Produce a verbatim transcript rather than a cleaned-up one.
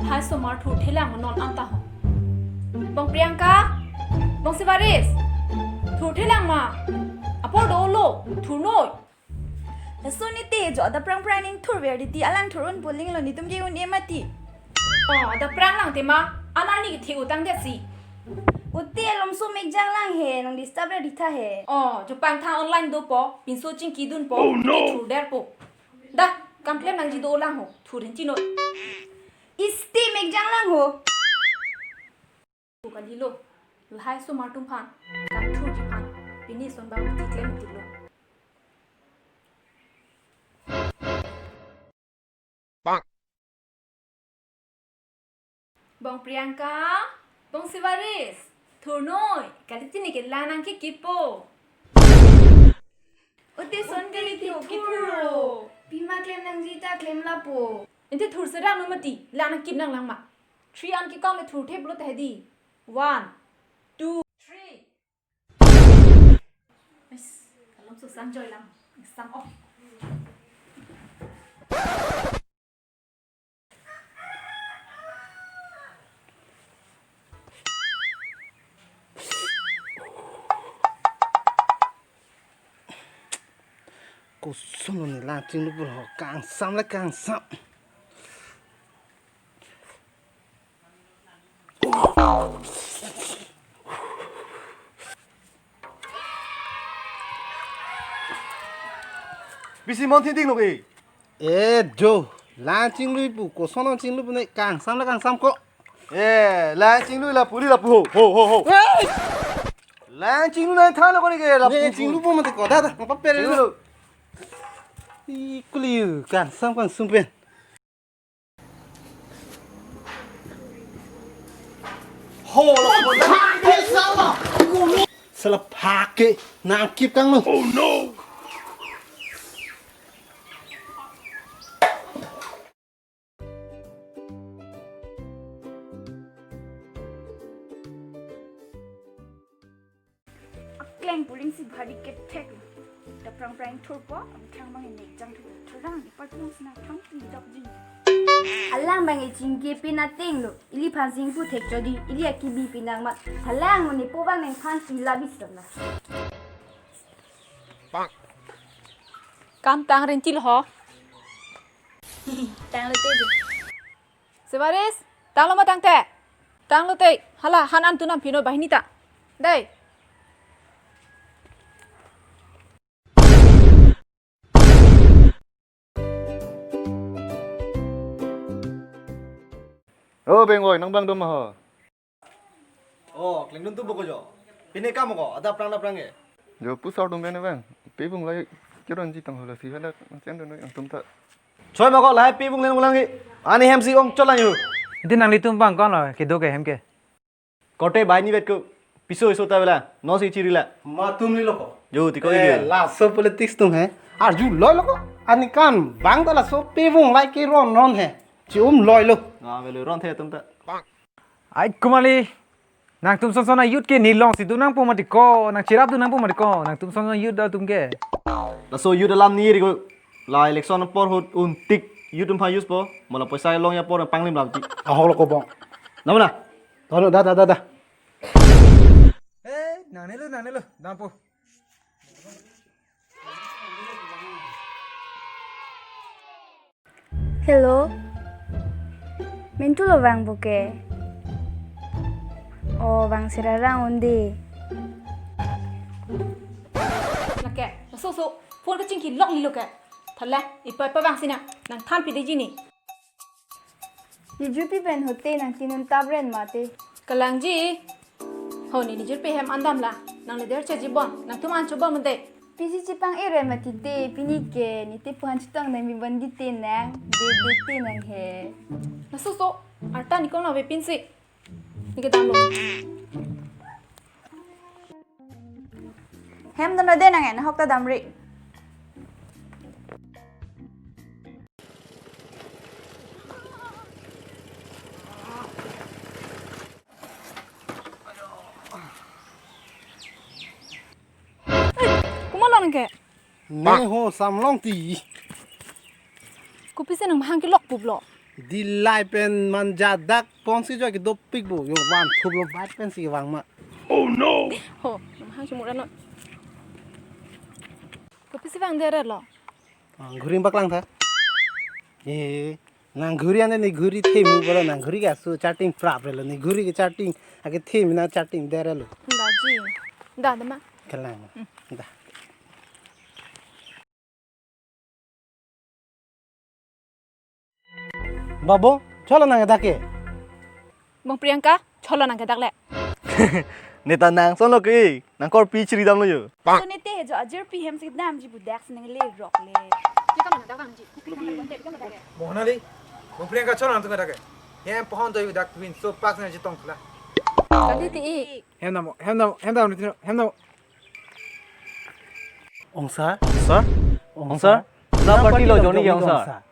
Lahai osomar thurthelang ma non anta ho. Bong Priyanka, Bong Sivaris, thurthelang ma. Apor dolo, thurnoi. Laso nite jo adap prang prang ning thurver titi, alang thur unpo, linglo netum ke un-e mati. Oh, adap prang lang tema, anan ni kethe utang desi. Ute, alomso mek janglang he, nang disturb ra ditha he. Oh, jo pangthang online dopo, pinso chingkidunpo, oh no, thurderpo. Da, kam klem nangji dolang ho, thur hen chino. Isti mek janglang ho. Ko kalilo, lahai osomar atum aphan, kam thurji aphan, pini son bang ti klem tilo. Bang. Bong Priyanka, Bong Sivaris, thurnoi, kali tini ke la nangkikippo. Ute son, ute kali kithurlo. Pima klem nangji ta klem lapo. Ente thur sera no mati, la nangkip nanglang ma. Three an kikong le thurtheplo ta hedi. One, two, three. Ais, kalomso sang joilang, sang off. Koson ni lang chinglu pur ho, kangsam le kangsam. Bisi mon thinting lo ke. Eh, jo, lang chinglu pu, koson chinglu pu ne, kangsam le kangsam ko. Eh, lang chinglu la puri la pu ho, ho, ho, ho. Eh! Lang chinglu lang than lo ko ne ke la pu. Ne chinglu pu mati ko, da, da, ngapa pere lo. Chinglu. I kuli, kangsam kangsum pen. Ho, la, la, la, la, la. Sala phak ke nangkip kang lo. Oh no. Akleng puling si bhari kethek lo. Adap prang prang thurpo, amethang bang inek jang thur. Thurang di parti yang sena thang pi dok jing. Alang bang ichingke pin ateng lo. Ili phan singpu thek jodi, ili akibi pinang mat. Halang muni po bang neng phan pi labis dok na. Kam tang rintil ho. Tanglo te. Sivaris, tanglo ma tangte. Tanglo te. Hala, han an tunam pino bahini ta. Dei. Oh, Bengoi, nang bang doma ho. Oh, klengdun tu boko jo. Pine kam ko, adap prang adap prang ke. Jo pusar dum bene bang. Pebung lai kiron ji tang hola si hala macam dun yang tum ta. Choi ma ko lahai pebung len ulang ki. Ani hem si ong cholang yu. Iti nanglitum bang ko-an lo kedo ke hem ke. Kote bai ni bet ko. Piso iso ta bela. No si chiri la. Ma tum ni lo ko. Jo ti ko. Eh, i. Laso politics tum he. Arju lo lo ko. Ani kan bang ta laso pebung lai ke ron ron he. Chi um loi lo. Ah, velo ron the tum ta. Ai kumali, nangtum son son a-youth ke nelong si dun nangpo mati ko, nang chirap dun nangpo mati ko, nangtum son son youth atum ke. Laso youth alam ni ri ko, la election apor ahut un tik youth atum aphan use po, mo la poisa long ya apor panglim lam ti. Ahok lo ko bong. Nama na? Dono, da, da, da, da. Eh, nangnelo, nangnelo, dampo. Hello. Mintu lo vang buke. Oh, vang sirarang undi. Lake, laso so, phone kachingki lok ni lo ke. Thala, ipa ipa vang sina, nang than pide ji ni. Nijur pi pen hote nang tinun tabren mate. Kalangji. Ho ni nijur pi hem andam la. Nang leder cha jibon. Nangtum an chobon mate. Pisi chipang ere mati te, pini ke, ni te puhan chitong nang mi bandi te nang, de de te nang he. Laso so, arta ni kong na ve pinsi. Ni ke damlo. Hem dono de nang en, hok ta damri. Eh, komat lo nang ke? Ne ho samlong ti. Kopisi nang mahang kelok pup lo? Dilai pen manja dak ponsi jo ke dopik bo. Yo van thup lo bat pensi vang ma. Oh no. Ho, nang hang sumur ano. Kopisi vang dere lo. Ah, ghuri bak lang tha. Eh, nang ghuri ane ne ghuri themu bolo nang ghuri ke asu charting prap relo ne ghuri ke charting ake themu na charting dere lo. Daji. Da, da ma. Kelang. Hmm. Da. Babo, cholo nang dak ke. Bong Priyanka, cholo nang ke dak le. Neta nang sonlo ke, nang korpi chiri damlo yo. To nete he jo ajir pi hem si damji bu dak si nang le rok le. Bong Honali, Bong Priyanka cholo nang tum dak ke. Hem pohon to dak pin so pak na jitong khla. Kali ti i. Hem namo, hem namo, hem namo, hem namo. Ongsa? Ongsa? Ongsa? Ongsa? Na party lo jongni ke ongsa?